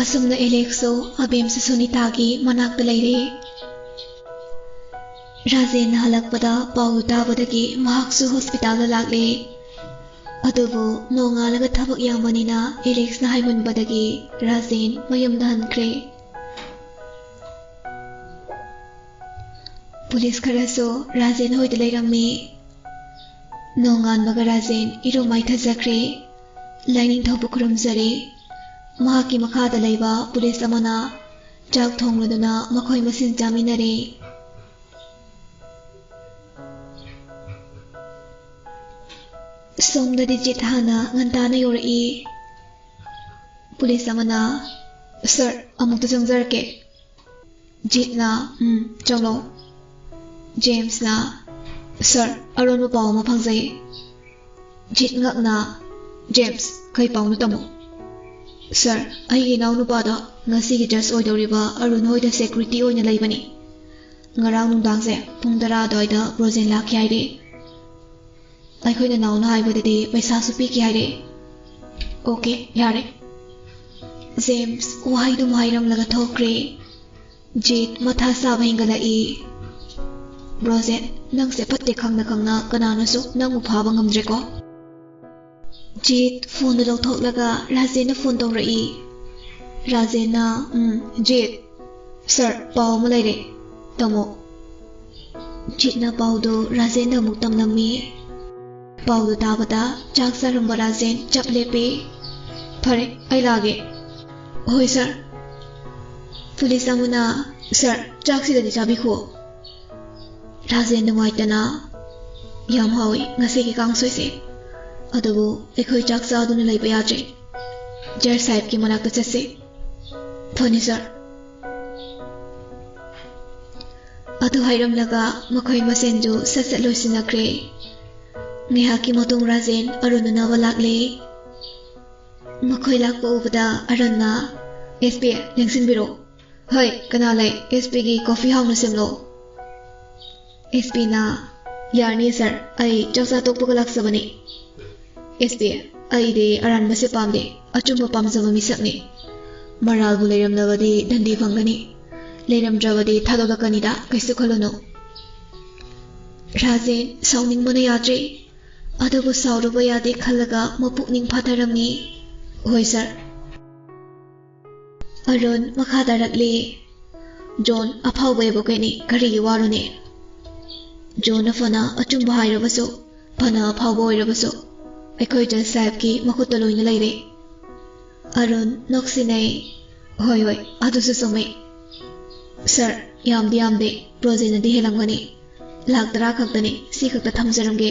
ꯑꯁꯨꯝꯅ ꯑꯦꯂꯦꯛꯁꯁꯨ ꯑꯕꯦꯝꯁꯨ ꯁꯨꯅꯤꯇꯥꯒꯤ ꯃꯅꯥꯛꯇ ꯂꯩꯔꯦ꯫ ꯔꯥꯖꯦꯟꯅ ꯍꯜꯂꯛꯄꯗ ꯄꯥꯎꯗꯨ ꯇꯥꯕꯗꯒꯤ ꯃꯍꯥꯛꯁꯨ ꯍꯣꯁꯄꯤꯇꯥꯜꯗ ꯂꯥꯛꯂꯦ꯫ ꯑꯗꯨꯕꯨ ꯅꯣꯡꯉꯥꯜꯂꯒ ꯊꯕꯛ ꯌꯥꯝꯕꯅꯤꯅ ꯑꯦꯂꯦꯛꯁꯅ ꯍꯥꯏꯃꯟꯕꯗꯒꯤ ꯔꯥꯖꯦꯟ ꯃꯌꯨꯝꯗ ꯍꯟꯈ꯭ꯔꯦ꯫ ꯄꯨꯂꯤꯁ ꯈꯔꯁꯨ ꯔꯥꯖꯦꯟ ꯍꯣꯏꯗ ꯂꯩꯔꯝꯃꯤ꯫ ꯅꯣꯡꯉꯥꯟꯕꯒ ꯔꯥꯖꯦꯟ ꯏꯔꯨ ꯃꯥꯏꯊꯖꯈ꯭ꯔꯦ꯫ ꯂꯥꯏꯅꯤꯡꯊꯧꯕꯨ ꯈꯨꯔꯨꯝꯖꯔꯦ꯫ ꯃꯍꯥꯛꯀꯤ ꯃꯈꯥꯗ ꯂꯩꯕ ꯄꯨꯂꯤꯁ ꯑꯃꯅ ꯆꯥꯛ ꯊꯣꯡꯂꯗꯨꯅ ꯃꯈꯣꯏ ꯃꯁꯦꯟ ꯆꯥꯃꯤꯟꯅꯔꯦ꯫ ꯁꯣꯝꯗꯗꯤ ꯖꯤꯠ ꯍꯥꯟꯅ ꯉꯟꯇꯥꯅ ꯌꯧꯔꯛꯏ꯫ ꯄꯨꯂꯤꯁ ꯑꯃꯅ, "ꯁꯥꯔ, ꯑꯃꯨꯛꯇ ꯆꯪꯖꯔꯛꯀꯦ꯫" ꯖꯤꯠꯅ, "ꯎꯝ, ꯆꯪꯂꯛꯑꯣ꯫" ꯖꯦꯝꯁꯅ, "ꯁꯥꯔ, ꯑꯔꯣꯟꯕ ꯄꯥꯎ ꯑꯃ ꯐꯪꯖꯩ꯫" ꯖꯤꯠ ꯉꯛꯅ, "ꯖꯦꯝꯁ, ꯀꯩ ꯄꯥꯎꯅꯣ ꯇꯥꯃꯣ?" "ꯁꯥꯔ, ꯑꯩꯒꯤ ꯏꯅꯥꯎꯅꯨꯄꯥꯗꯣ ꯉꯁꯤꯒꯤ ꯖꯁ ꯑꯣꯏꯗꯧꯔꯤꯕ ꯑꯔꯨꯟ ꯍꯣꯏꯗ ꯁꯦꯀ꯭ꯌꯨꯔꯤꯇꯤ ꯑꯣꯏꯅ ꯂꯩꯕꯅꯤ꯫ ꯉꯔꯥꯡ ꯅꯨꯡꯗꯥꯡꯁꯦ ꯄꯨꯡ ꯇꯔꯥ ꯑꯗꯨꯋꯥꯏꯗ ꯕ꯭ꯔꯣꯖꯦꯟ ꯂꯥꯛꯈꯤ ꯍꯥꯏꯔꯦ꯫ ꯑꯩꯈꯣꯏ ꯅꯅꯥꯎꯅ ꯍꯥꯏꯕꯗꯗꯤ ꯄꯩꯁꯥꯁꯨ ꯄꯤꯈꯤ ꯍꯥꯏꯔꯦ꯫" "ꯑꯣꯀꯦ, ꯌꯥꯔꯦ꯫" ꯖꯦꯝꯁ ꯋꯥꯍꯩꯗꯨꯃ ꯍꯥꯏꯔꯝꯂꯒ ꯊꯣꯛꯈ꯭ꯔꯦ꯫ ꯖꯤꯠ ꯃꯊꯥ ꯁꯥꯕ ꯍꯦꯟꯒꯠꯂꯛꯏ꯫ ꯕ꯭ꯔꯣꯖꯦꯟ, ꯅꯪꯁꯦ ꯐꯠꯇꯦ ꯈꯪꯅ ꯈꯪꯅ ꯀꯅꯥꯅꯁꯨ ꯅꯪꯕꯨ ꯐꯥꯕ ꯉꯝꯗ꯭ꯔꯦꯀꯣ꯫ ꯖꯤꯠ ꯐꯣꯟꯗꯨ ꯂꯧꯊꯣꯛꯂꯒ ꯔꯥꯖꯦꯟꯗ ꯐꯣꯟ ꯇꯧꯔꯛꯏ꯫ ꯔꯥꯖꯦꯟꯅ, "ꯎꯝ, ꯖꯤꯠ꯫ ꯁꯥꯔ, ꯄꯥꯎ ꯑꯃ ꯂꯩꯔꯦ꯫ ꯇꯝꯃꯣ꯫" ꯖꯤꯠꯅ ꯄꯥꯎꯗꯨ ꯔꯥꯖꯦꯟꯗ ꯑꯃꯨꯛ ꯇꯝꯂꯝꯃꯤ꯫ ꯄꯥꯎꯗꯨ ꯇꯥꯕꯗ ꯆꯥꯛ ꯆꯥꯔꯝꯕ ꯔꯥꯖꯦꯟ ꯆꯞ ꯂꯦꯞꯄꯤ꯫ "ꯐꯔꯦ, ꯑꯩ ꯂꯥꯛꯑꯒꯦ꯫" "ꯍꯣꯏ, ꯁꯥꯔ꯫" ꯄꯨꯂꯤꯁ ꯑꯃꯅ, "ꯁꯥꯔ, ꯆꯥꯛꯁꯤꯗꯗꯤ ꯆꯥꯕꯤꯈꯣ꯫" ꯔꯥꯖꯦꯟ ꯅꯨꯡꯉꯥꯏꯇꯅ, "ꯌꯥꯝ ꯍꯥꯎꯏ ꯉꯁꯤꯒꯤ ꯀꯥꯡꯁꯣꯏꯁꯦ꯫ ꯑꯗꯨꯕꯨ ꯑꯩꯈꯣꯏ ꯆꯥꯛ ꯆꯥꯗꯨꯅ ꯂꯩꯕ ꯌꯥꯗ꯭ꯔꯦ꯫ ꯖꯖ ꯁꯥꯍꯦꯕꯀꯤ ꯃꯅꯥꯛꯇ ꯆꯠꯁꯤ꯫" "ꯐꯅꯤ, ꯁꯥꯔ꯫" ꯑꯗꯨ ꯍꯥꯏꯔꯝꯂꯒ ꯃꯈꯣꯏ ꯃꯁꯦꯟꯁꯨ ꯁꯠ ꯁꯠ ꯂꯣꯏꯁꯤꯟꯅꯈ꯭ꯔꯦ꯫ ꯉꯥꯏꯍꯥꯛꯀꯤ ꯃꯇꯨꯡ ꯔꯥꯖꯦꯟ ꯑꯔꯨꯟ ꯎꯅꯕ ꯂꯥꯛꯂꯦ꯫ ꯃꯈꯣꯏ ꯂꯥꯛꯄ ꯎꯕꯗ ꯑꯔꯨꯟꯅ, "ꯑꯦꯁ ꯄꯤ, ꯂꯦꯡꯁꯤꯟꯕꯤꯔꯣ꯫" "ꯍꯣꯏ, ꯀꯅꯥ ꯂꯩ? ꯑꯦꯁ ꯄꯤꯒꯤ ꯀꯣꯐꯤ ꯍꯥꯎꯅ ꯁꯦꯝꯂꯣ꯫" ꯑꯦꯁ ꯄꯤꯅ, "ꯌꯥꯔꯅꯤ ꯁꯥꯔ, ꯑꯩ ꯆꯥꯛꯆꯥ ꯇꯣꯛꯄꯒ ꯂꯥꯛꯆꯕꯅꯤ꯫" "ꯑꯦꯁ ꯄꯤ, ꯑꯩꯗꯤ ꯑꯔꯥꯟꯕꯁꯦ ꯄꯥꯝꯗꯦ, ꯑꯆꯨꯝꯕ ꯄꯥꯝꯖꯕ ꯃꯤꯁꯛꯅꯤ꯫ ꯃꯔꯥꯜꯕꯨ ꯂꯩꯔꯝꯂꯕꯗꯤ ꯗꯟꯗꯤ ꯐꯪꯒꯅꯤ, ꯂꯩꯔꯝꯗ꯭ꯔꯕꯗꯤ ꯊꯥꯗꯣꯛꯂꯛꯀꯅꯤꯗ, ꯀꯩꯁꯨ ꯈꯜꯂꯨꯅꯨ꯫" ꯔꯥꯖꯦꯟ ꯁꯥꯎꯅꯤꯡꯕꯅ ꯌꯥꯗ꯭ꯔꯦ, ꯑꯗꯨꯕꯨ ꯁꯥꯎꯔꯨꯕ ꯌꯥꯗꯦ ꯈꯜꯂꯒ ꯃꯄꯨꯛꯅꯤꯡ ꯐꯥꯊꯔꯝꯃꯤ꯫ "ꯍꯣꯏ ꯁꯥꯔ꯫" ꯑꯔꯨꯟ ꯃꯈꯥ ꯇꯥꯔꯛꯂꯤ꯫ "ꯖꯣꯟ ꯑꯐꯥꯎꯕ ꯑꯦꯗꯚꯣꯀꯦꯠꯅꯤ, ꯀꯔꯤꯒꯤ ꯋꯥꯔꯨꯅꯤ? ꯖꯣꯟꯅ ꯐꯅ ꯑꯆꯨꯝꯕ ꯍꯥꯏꯔꯕꯁꯨ, ꯐꯅ ꯑꯐꯥꯎꯕ ꯑꯣꯏꯔꯕꯁꯨ, ꯑꯩꯈꯣꯏ ꯖꯖ ꯁꯥꯍꯦꯕꯀꯤ ꯃꯈꯨꯠꯇ ꯂꯣꯏꯅ ꯂꯩꯔꯦ꯫" ꯑꯔꯨꯟ ꯅꯣꯛꯁꯤꯟꯅꯩ꯫ "ꯍꯣꯏ, ꯍꯣꯏ, ꯑꯗꯨꯁꯨ ꯆꯨꯝꯃꯤ꯫ ꯁꯥꯔ, ꯌꯥꯝꯗꯤ ꯌꯥꯝꯗꯦ, ꯕ꯭ꯔꯣꯖꯦꯟꯅꯗꯤ ꯍꯦꯜꯂꯝꯒꯅꯤ꯫ ꯂꯥꯛ ꯇꯔꯥ ꯈꯛꯇꯅꯤ, ꯁꯤ ꯈꯛꯇ ꯊꯝꯖꯔꯝꯒꯦ꯫"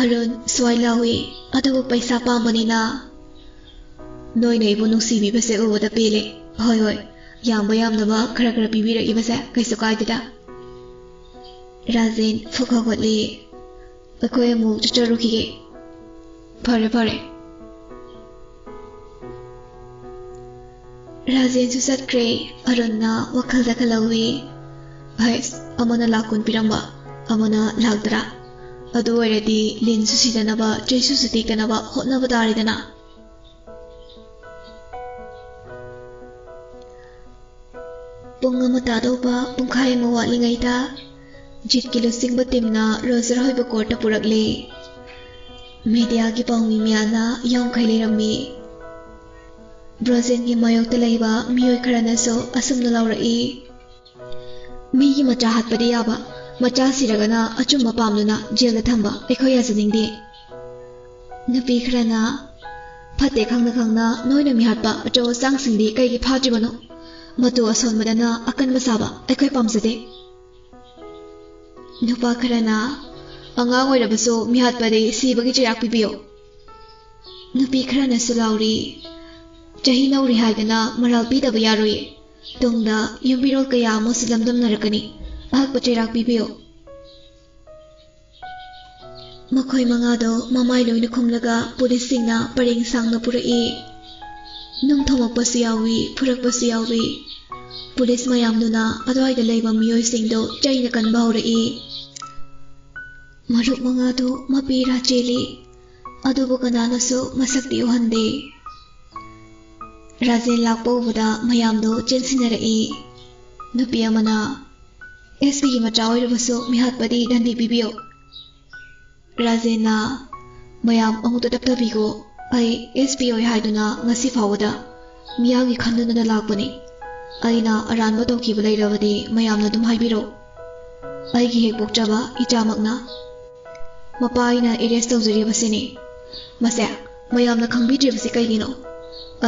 ꯑꯔꯨꯟ ꯁ꯭ꯋꯥꯏ ꯂꯥꯎꯏ, ꯑꯗꯨꯕꯨ ꯄꯩꯁꯥ ꯄꯥꯝꯕꯅꯤꯅ꯫ "ꯅꯣꯏꯅ ꯑꯩꯕꯨ ꯅꯨꯡꯁꯤꯕꯤꯕꯁꯦ ꯎꯕꯗ ꯄꯦꯜꯂꯦ꯫ ꯍꯣꯏ, ꯍꯣꯏ, ꯌꯥꯝꯕ ꯌꯥꯝꯗꯕ ꯈꯔ ꯈꯔ ꯄꯤꯕꯤꯔꯛꯏꯕꯁꯦ ꯀꯩꯁꯨ ꯀꯥꯏꯗꯦꯗ꯫" ꯔꯥꯖꯦꯟ ꯐꯨꯛ ꯍꯧꯒꯠꯂꯤ꯫ "ꯑꯩꯈꯣꯏ ꯑꯃꯨꯛ ꯆꯠꯆꯔꯨꯈꯤꯒꯦ꯫" "ꯐꯔꯦ, ꯐꯔꯦ꯫" ꯔꯥꯖꯦꯟꯁꯨ ꯆꯠꯈ꯭ꯔꯦ꯫ ꯑꯔꯨꯟꯅ ꯋꯥꯈꯜꯗ ꯈꯜꯍꯧꯏ, "ꯍꯩꯁ, ꯑꯃꯅ ꯂꯥꯛ ꯀꯨꯟ ꯄꯤꯔꯝꯕ, ꯑꯃꯅ ꯂꯥꯛ ꯇꯔꯥ꯫ ꯑꯗꯨ ꯑꯣꯏꯔꯗꯤ ꯂꯤꯟꯁꯨ ꯁꯤꯗꯅꯕ, ꯆꯩꯁꯨꯁꯨ ꯇꯦꯛꯇꯅꯕ ꯍꯣꯠꯅꯕ ꯇꯥꯔꯦꯗꯅ꯫" ꯄꯨꯡ ꯑꯃ ꯇꯥꯗꯧꯕ ꯄꯨꯡꯈꯥꯏ ꯑꯃ ꯋꯥꯠꯂꯤꯉꯩꯗ ꯖꯤꯠꯀꯤ ꯂꯨꯆꯤꯡꯕ ꯇꯤꯝꯅ ꯔꯣꯖꯔ ꯍꯣꯏꯕꯨ ꯀꯣꯔꯠꯇ ꯄꯨꯔꯛꯂꯦ꯫ ꯃꯦꯗꯤꯌꯥꯒꯤ ꯄꯥꯎꯃꯤ ꯃꯌꯥꯝꯅ ꯌꯥꯎꯈꯩ ꯂꯩꯔꯝꯃꯤ꯫ ꯕ꯭ꯔꯣꯖꯦꯟꯒꯤ ꯃꯥꯌꯣꯛꯇ ꯂꯩꯕ ꯃꯤꯑꯣꯏ ꯈꯔꯅꯁꯨ ꯑꯁꯨꯝꯅ ꯂꯥꯎꯔꯛꯏ, "ꯃꯤꯒꯤ ꯃꯆꯥ ꯍꯥꯠꯄꯗꯤ ꯌꯥꯕ, ꯃꯆꯥ ꯁꯤꯔꯒꯅ ꯑꯆꯨꯝꯕ ꯄꯥꯝꯗꯨꯅ ꯖꯦꯜꯗ ꯊꯝꯕ ꯑꯩꯈꯣꯏ ꯌꯥꯖꯅꯤꯡꯗꯦ"꯫ ꯅꯨꯄꯤ ꯈꯔꯅ, "ꯐꯠꯇꯦ ꯈꯪꯅ ꯈꯪꯅ ꯅꯣꯏꯅ ꯃꯤꯍꯥꯠꯄ ꯑꯆꯧ ꯑꯁꯥꯡꯁꯤꯡꯗꯤ ꯀꯩꯒꯤ ꯐꯥꯗ꯭ꯔꯤꯕꯅꯣ? ꯃꯇꯨ ꯑꯁꯣꯟꯕꯗꯅ ꯑꯀꯟꯕ ꯁꯥꯕ ꯑꯩꯈꯣꯏ ꯄꯥꯝꯖꯗꯦ"꯫ ꯅꯨꯄꯥ ꯈꯔꯅ, "ꯑꯉꯥꯡ ꯑꯣꯏꯔꯕꯁꯨ ꯃꯤꯍꯥꯠꯄꯗꯤ ꯁꯤꯕꯒꯤ ꯆꯩꯔꯥꯛ ꯄꯤꯕꯤꯌꯨ"꯫ ꯅꯨꯄꯤ ꯈꯔꯅꯁꯨ ꯂꯥꯎꯔꯤ, "ꯆꯍꯤ ꯅꯧꯔꯤ ꯍꯥꯏꯗꯅ ꯃꯔꯥꯜ ꯄꯤꯗꯕ ꯌꯥꯔꯣꯏ꯫ ꯇꯨꯡꯗ ꯌꯨꯝꯕꯤꯔꯣꯜ ꯀꯌꯥ ꯑꯃꯁꯨ ꯂꯝꯗꯝꯅꯔꯛꯀꯅꯤ꯫ ꯑꯍꯛꯄ ꯆꯩꯔꯥꯛ ꯄꯤꯕꯤꯌꯨ"꯫ ꯃꯈꯣꯏ ꯃꯉꯥꯗꯣ ꯃꯃꯥꯏ ꯂꯣꯏꯅ ꯈꯨꯝꯂꯒ ꯄꯨꯂꯤꯁꯁꯤꯡꯅ ꯄꯔꯦꯡ ꯁꯥꯡꯅ ꯄꯨꯔꯛꯏ꯫ ꯅꯨꯡ ꯊꯣꯝꯃꯛꯄꯁꯨ ꯌꯥꯎꯏ, ꯐꯨꯔꯛꯄꯁꯨ ꯌꯥꯎꯏ꯫ ꯄꯨꯂꯤꯁ ꯃꯌꯥꯝꯗꯨꯅ ꯑꯗꯨꯋꯥꯏꯗ ꯂꯩꯕ ꯃꯤꯑꯣꯏꯁꯤꯡꯗꯣ ꯆꯩꯅ ꯀꯟꯕ ꯍꯧꯔꯛꯏ꯫ ꯃꯔꯨꯞ ꯃꯉꯥꯗꯨ ꯃꯄꯤ ꯏꯔꯥ ꯆꯦꯜꯂꯤ, ꯑꯗꯨꯕꯨ ꯀꯅꯥꯅꯁꯨ ꯃꯁꯛꯇꯤ ꯎꯍꯟꯗꯦ꯫ ꯔꯥꯖꯦꯟ ꯂꯥꯛꯄ ꯎꯕꯗ ꯃꯌꯥꯝꯗꯣ ꯆꯦꯟꯁꯤꯟꯅꯔꯛꯏ꯫ ꯅꯨꯄꯤ ꯑꯃꯅ, "ꯑꯦꯁ ꯄꯤꯒꯤ ꯃꯆꯥ ꯑꯣꯏꯔꯕꯁꯨ ꯃꯤꯍꯥꯠꯄꯗꯤ ꯗꯟꯗꯤ ꯄꯤꯕꯤꯌꯨ"꯫ ꯔꯥꯖꯦꯟꯅ, "ꯃꯌꯥꯝ ꯑꯃꯨꯛꯇ ꯇꯞꯊꯕꯤꯈꯣ꯫ ꯑꯩ ꯑꯦꯁ ꯄꯤ ꯑꯣꯏ ꯍꯥꯏꯗꯨꯅ ꯉꯁꯤ ꯐꯥꯎꯕꯗ ꯃꯤꯌꯥꯝꯒꯤ ꯈꯟꯗꯨꯅꯗ ꯂꯥꯛꯄꯅꯤ꯫ ꯑꯩꯅ ꯑꯔꯥꯟꯕ ꯇꯧꯈꯤꯕ ꯂꯩꯔꯕꯗꯤ ꯃꯌꯥꯝꯅ ꯑꯗꯨꯝ ꯍꯥꯏꯕꯤꯔꯣ꯫ ꯑꯩꯒꯤ ꯍꯦꯛ ꯄꯣꯛꯆꯕ ꯏꯆꯥꯃꯛꯅ ꯃꯄꯥ ꯑꯩꯅ ꯑꯦꯔꯦꯁ ꯇꯧꯖꯔꯤꯕꯁꯤꯅꯤ꯫ ꯃꯁꯦ ꯃꯌꯥꯝꯅ ꯈꯪꯕꯤꯗ꯭ꯔꯤꯕꯁꯤ ꯀꯩꯒꯤꯅꯣ?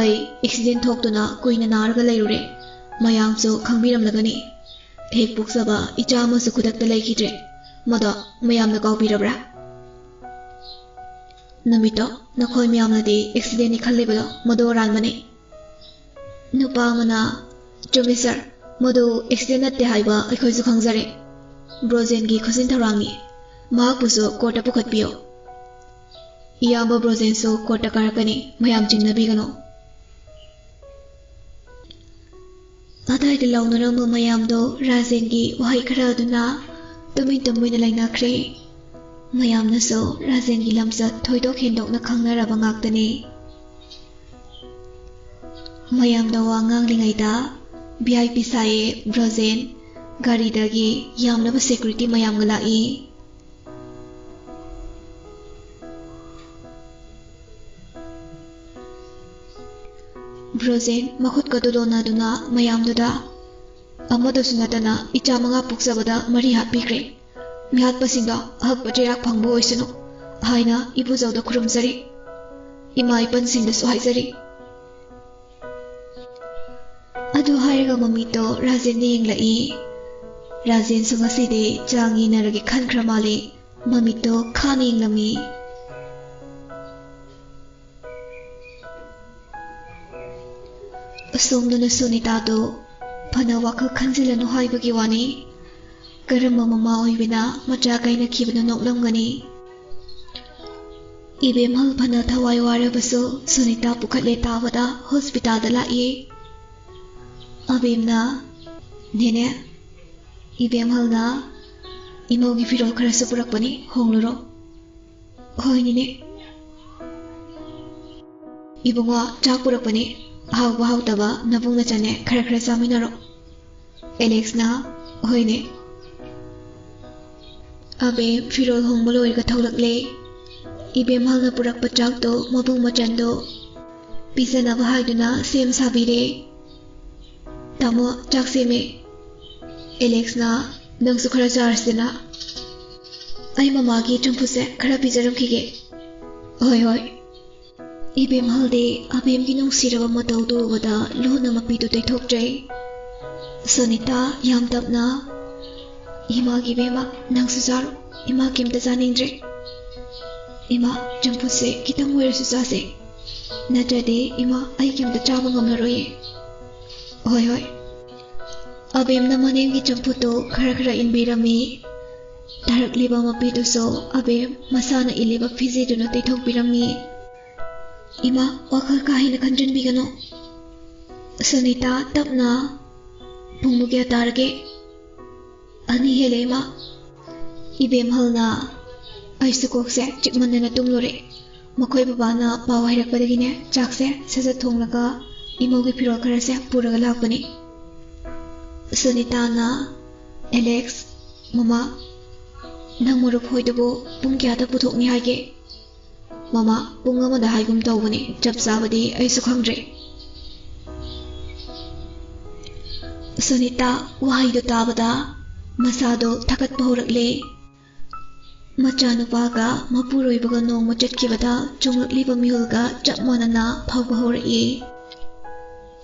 ꯑꯩ ꯑꯦꯛꯁꯤꯗꯦꯟ ꯊꯣꯛꯇꯨꯅ ꯀꯨꯏꯅ ꯅꯥꯔꯒ ꯂꯩꯔꯨꯔꯦ꯫ ꯃꯌꯥꯝꯁꯨ ꯈꯪꯕꯤꯔꯝꯂꯒꯅꯤ꯫ ꯍꯦꯛ ꯄꯣꯛꯆꯕ ꯏꯆꯥ ꯑꯃꯁꯨ ꯈꯨꯗꯛꯇ ꯂꯩꯈꯤꯗ꯭ꯔꯦ꯫ ꯃꯗꯣ ꯃꯌꯥꯝꯅ ꯀꯥꯎꯕꯤꯔꯕ꯭ꯔꯥ? ꯅꯨꯃꯤꯠꯇꯣ ꯅꯈꯣꯏ ꯃꯌꯥꯝꯅꯗꯤ ꯑꯦꯛꯁꯤꯗꯦꯟꯅꯤ ꯈꯜꯂꯤꯕꯗꯣ ꯃꯗꯨ ꯑꯔꯥꯟꯕꯅꯤ"꯫ ꯅꯨꯄꯥ ꯑꯃꯅ, "ꯆꯨꯝꯃꯤ ꯁꯥꯔ, ꯃꯗꯨ ꯑꯦꯛꯁꯤꯗꯦꯟ ꯅꯠꯇꯦ ꯍꯥꯏꯕ ꯑꯩꯈꯣꯏꯁꯨ ꯈꯪꯖꯔꯦ꯫ ꯕ꯭ꯔꯣꯖꯦꯟꯒꯤ ꯈꯨꯖꯤꯟ ꯊꯧꯔꯥꯡꯅꯤ꯫ ꯃꯍꯥꯛꯄꯨꯁꯨ ꯀꯣꯔꯠꯇ ꯄꯨꯈꯠꯄꯤꯌꯨ꯫ ꯏꯌꯥꯝꯕ ꯕ꯭ꯔꯣꯖꯦꯟꯁꯨ ꯀꯣꯔꯠꯇ ꯀꯥꯔꯛꯀꯅꯤ"꯫ ꯃꯌꯥꯝ ꯆꯤꯡꯅꯕꯤꯒꯅꯨ꯫ ꯑꯗꯥꯏꯗ ꯂꯥꯎꯅꯔꯝꯕ ꯃꯌꯥꯝꯗꯣ ꯔꯥꯖꯦꯟꯒꯤ ꯋꯥꯍꯩ ꯈꯔ ꯑꯗꯨꯅ ꯇꯨꯃꯤꯟ ꯇꯨꯃꯤꯟꯅ ꯂꯩꯅꯈ꯭ꯔꯦ꯫ ꯃꯌꯥꯝꯅꯁꯨ ꯔꯥꯖꯦꯟꯒꯤ ꯂꯝꯆꯠ ꯊꯣꯏꯗꯣꯛ ꯍꯦꯟꯗꯣꯛꯅ ꯈꯪꯅꯔꯕ ꯉꯥꯛꯇꯅꯤ꯫ ꯃꯌꯥꯝꯗ ꯋꯥ ꯉꯥꯡꯂꯤꯉꯩꯗ ꯚꯤ ꯑꯥꯏ ꯄꯤ ꯁꯥꯏꯌꯦ ꯕ꯭ꯔꯣꯖꯦꯟ꯫ ꯒꯥꯔꯤꯗꯒꯤ ꯌꯥꯝꯂꯕ ꯁꯦꯀ꯭ꯌꯨꯔꯤꯇꯤ ꯃꯌꯥꯝꯒ ꯂꯥꯛꯏ꯫ ꯕ꯭ꯔꯣꯖꯦꯟ ꯃꯈꯨꯠꯀꯗꯨ ꯂꯣꯟꯅꯗꯨꯅ ꯃꯌꯥꯝꯗꯨꯗ, "ꯑꯃꯗꯁꯨ ꯅꯠꯇꯅ ꯏꯆꯥ ꯃꯉꯥ ꯄꯣꯛꯆꯕꯗ ꯃꯔꯤ ꯍꯥꯠꯄꯤꯈ꯭ꯔꯦ꯫ ꯃꯤꯍꯥꯠꯄꯁꯤꯡꯗꯣ ꯑꯍꯛꯄ ꯆꯩꯔꯥꯛ ꯐꯪꯕ ꯑꯣꯏꯁꯅꯨ" ꯍꯥꯏꯅ ꯏꯄꯨꯖꯧꯗ ꯈꯨꯔꯨꯝꯖꯔꯤ꯫ ꯏꯃꯥ ꯏꯄꯟꯁꯤꯡꯗꯁꯨ ꯍꯥꯏꯖꯔꯤ꯫ ꯑꯗꯨ ꯍꯥꯏꯔꯒ ꯃꯃꯤꯠꯇꯣ ꯔꯥꯖꯦꯟꯗ ꯌꯦꯡꯂꯛꯏ꯫ ꯔꯥꯖꯦꯟꯁꯨ ꯉꯁꯤꯗꯤ ꯆꯥꯡ ꯌꯦꯟꯅꯔꯒꯦ ꯈꯟꯈ꯭ꯔ ꯃꯥꯜꯂꯦ꯫ ꯃꯃꯤꯠꯇꯣ ꯈꯥꯅ ꯌꯦꯡꯂꯝꯃꯤ꯫ ꯑꯁꯣꯝꯗꯅ ꯁꯣꯅꯤꯇꯥꯗꯣ ꯐꯅ ꯋꯥꯈꯜ ꯈꯟꯖꯤꯜꯂꯅꯨ ꯍꯥꯏꯕꯒꯤ ꯋꯥꯅꯤ꯫ ꯀꯔꯝꯕ ꯃꯃꯥ ꯑꯣꯏꯕꯅ ꯃꯆꯥ ꯀꯥꯏꯅꯈꯤꯕꯅ ꯅꯣꯛꯂꯝꯒꯅꯤ꯫ ꯏꯕꯦꯝꯍꯜ ꯐꯅ ꯊꯋꯥꯏ ꯋꯥꯔꯕꯁꯨ ꯁꯨꯅꯤꯇꯥ ꯄꯨꯈꯠꯂꯦ ꯇꯥꯕꯗ ꯍꯣꯁꯄꯤꯇꯥꯜꯗ ꯂꯥꯛꯏ꯫ ꯑꯕꯦꯝꯅ, "ꯅꯦꯅꯦ, ꯏꯕꯦꯝꯍꯜꯅ ꯏꯃꯧꯒꯤ ꯐꯤꯔꯣꯜ ꯈꯔꯁꯨ ꯄꯨꯔꯛꯄꯅꯤ, ꯍꯣꯡꯂꯨꯔꯣ"꯫ "ꯍꯣꯏ ꯅꯦꯅꯦ"꯫ "ꯏꯕꯨꯡꯉꯣ, ꯆꯥꯛ ꯄꯨꯔꯛꯄꯅꯤ, ꯑꯍꯥꯎꯕ ꯍꯥꯎꯇꯕ ꯅꯕꯨꯡ ꯅꯆꯟꯅꯦ ꯈꯔ ꯈꯔ ꯆꯥꯃꯤꯟꯅꯔꯣ"꯫ ꯑꯦꯂꯦꯛꯁꯅ, "ꯍꯣꯏꯅꯦ"꯫ ꯑꯕꯦꯝ ꯐꯤꯔꯣꯜ ꯍꯣꯡꯕ ꯂꯣꯏꯔꯒ ꯊꯣꯛꯂꯛꯂꯦ꯫ ꯏꯕꯦꯝꯍꯜꯅ ꯄꯨꯔꯛꯄ ꯆꯥꯛꯇꯣ ꯃꯕꯨꯡ ꯃꯆꯟꯗꯣ ꯄꯤꯖꯅꯕ ꯍꯥꯏꯗꯨꯅ ꯁꯦꯝ ꯁꯥꯕꯤꯔꯦ꯫ "ꯇꯥꯃꯣ, ꯆꯥꯛ ꯁꯦꯝꯃꯦ"꯫ ꯑꯦꯂꯦꯛꯁꯅ, "ꯅꯪꯁꯨ ꯈꯔ ꯆꯥꯔꯁꯤꯗꯅ"꯫ "ꯑꯩ ꯃꯃꯥꯒꯤ ꯆꯝꯐꯨꯠꯁꯦ ꯈꯔ ꯄꯤꯖꯔꯝꯈꯤꯒꯦ"꯫ "ꯍꯣꯏ, ꯍꯣꯏ"꯫ ꯏꯕꯦꯝꯍꯜꯗꯤ ꯑꯕꯦꯝꯒꯤ ꯅꯨꯡꯁꯤꯔꯕ ꯃꯇꯧꯗꯨ ꯎꯕꯗ ꯂꯣꯟꯅ ꯃꯄꯤꯗꯨ ꯇꯩꯊꯣꯛꯆꯩ꯫ ꯁꯣꯅꯤꯇꯥ ꯌꯥꯝ ꯇꯞꯅ, "ꯏꯃꯥꯒꯤ ꯏꯕꯦꯝꯃ, ꯅꯪꯁꯨ ꯆꯥꯔꯣ꯫ ꯏꯃꯥ ꯀꯩꯝꯇ ꯆꯥꯅꯤꯡꯗ꯭ꯔꯦ꯫ ꯏꯃꯥ, ꯆꯝꯐꯨꯠꯁꯦ ꯈꯤꯇꯪ ꯑꯣꯏꯔꯁꯨ ꯆꯥꯁꯦ꯫ ꯅꯠꯇ꯭ꯔꯗꯤ ꯏꯃꯥ, ꯑꯩ ꯀꯩꯝꯇ ꯆꯥꯕ ꯉꯝꯂꯔꯣꯏꯌꯦ"꯫ "ꯍꯣꯏ, ꯍꯣꯏ"꯫ ꯑꯕꯦꯝꯅ ꯃꯅꯦꯝꯒꯤ ꯆꯝꯐꯨꯠꯇꯨ ꯈꯔ ꯈꯔ ꯏꯟꯕꯤꯔꯝꯃꯤ꯫ ꯇꯥꯔꯛꯂꯤꯕ ꯃꯄꯤꯗꯨꯁꯨ ꯑꯕꯦꯝ ꯃꯁꯥꯅ ꯏꯜꯂꯤꯕ ꯐꯤꯖꯦꯗꯨꯅ ꯇꯩꯊꯣꯛꯄꯤꯔꯝꯃꯤ꯫ "ꯏꯃꯥ, ꯋꯥꯈꯜ ꯀꯥ ꯍꯦꯟꯅ ꯈꯟꯖꯤꯟꯕꯤꯒꯅꯨ"꯫ ꯁꯨꯅꯤꯇꯥ ꯇꯞꯅ, "ꯄꯨꯡꯕꯨ ꯀꯌꯥ ꯇꯥꯔꯒꯦ?" "ꯑꯅꯤ ꯍꯦꯜꯂꯦ, ꯏꯃꯥ"꯫ ꯏꯕꯦꯝꯍꯜꯅ, "ꯑꯩꯁꯨ ꯀꯣꯛꯁꯦ ꯆꯤꯛꯃꯟꯗꯅ ꯇꯨꯝꯂꯨꯔꯦ꯫ ꯃꯈꯣꯏ ꯕꯕꯥꯅ ꯄꯥꯎ ꯍꯥꯏꯔꯛꯄꯗꯒꯤꯅꯦ, ꯆꯥꯛꯁꯦ ꯁꯠ ꯁꯠ ꯊꯣꯡꯂꯒ ꯏꯃꯧꯒꯤ ꯐꯤꯔꯣꯜ ꯈꯔꯁꯦ ꯄꯨꯔꯒ ꯂꯥꯛꯄꯅꯤ"꯫ ꯁꯨꯅꯤꯇꯥꯅ, "ꯑꯦꯂꯦꯛꯁ, ꯃꯃꯥ, ꯅꯪ ꯃꯔꯨꯞ ꯍꯣꯏꯗꯨꯕꯨ ꯄꯨꯡ ꯀꯌꯥꯗ ꯄꯨꯊꯣꯛꯅꯤ ꯍꯥꯏꯒꯦ?" "ꯃꯃꯥ, ꯄꯨꯡ ꯑꯃꯗ ꯍꯥꯏꯒꯨꯝ ꯇꯧꯕꯅꯤ, ꯆꯞ ꯆꯥꯕꯗꯤ ꯑꯩꯁꯨ ꯈꯪꯗ꯭ꯔꯦ꯫" ꯁꯨꯅꯤꯇꯥ ꯋꯥꯍꯩꯗꯨ ꯇꯥꯕꯗ ꯃꯁꯥꯗꯣ ꯊꯀꯠꯄ ꯍꯧꯔꯛꯂꯦ꯫ ꯃꯆꯥꯅꯨꯄꯥꯒ ꯃꯄꯨꯔꯣꯏꯕꯒ ꯅꯣꯡꯃ ꯆꯠꯈꯤꯕꯗ ꯆꯣꯡꯂꯛꯂꯤꯕ ꯃꯤꯍꯨꯜꯒ ꯆꯞ ꯃꯥꯟꯅꯅ ꯐꯥꯎꯕ ꯍꯧꯔꯛꯏ꯫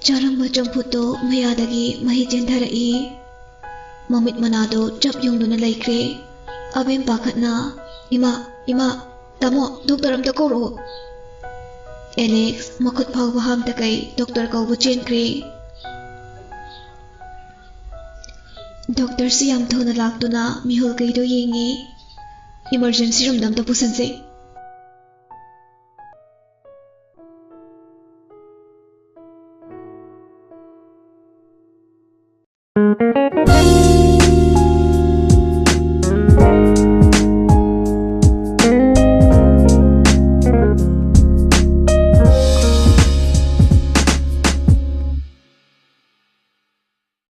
ꯆꯥꯔꯝꯕ ꯆꯝꯐꯨꯠꯇꯣ ꯃꯌꯥꯗꯒꯤ ꯃꯍꯤ ꯆꯦꯟꯊꯔꯛꯏ꯫ ꯃꯃꯤꯠ ꯃꯅꯥꯗꯣ ꯆꯞ ꯌꯨꯡꯗꯨꯅ ꯂꯩꯈ꯭ꯔꯦ꯫ ꯑꯕꯦꯝ ꯄꯥꯈꯠꯅ, "ꯏꯃꯥ, ꯏꯃꯥ, ꯇꯥꯃꯣ, ꯗꯣꯛꯇꯔ ꯑꯝꯇ ꯀꯧꯔꯛꯑꯣ꯫" ꯑꯦꯂꯦꯛꯁ ꯃꯈꯨꯠ ꯐꯥꯎꯕ ꯍꯥꯝꯗꯈꯩ ꯗꯣꯛꯇꯔ ꯀꯧꯕ ꯆꯦꯟꯈ꯭ꯔꯦ꯫ ꯗꯣꯛꯇꯔꯁꯨ ꯌꯥꯝ ꯊꯨꯅ ꯂꯥꯛꯇꯨꯅ ꯃꯤꯍꯨꯜꯈꯩꯗꯣ ꯌꯦꯡꯉꯤ꯫ "ꯏꯃꯔꯖꯦꯟꯁꯤ ꯔꯨꯝꯗ ꯑꯝꯇ ꯄꯨꯁꯟꯁꯦ꯫"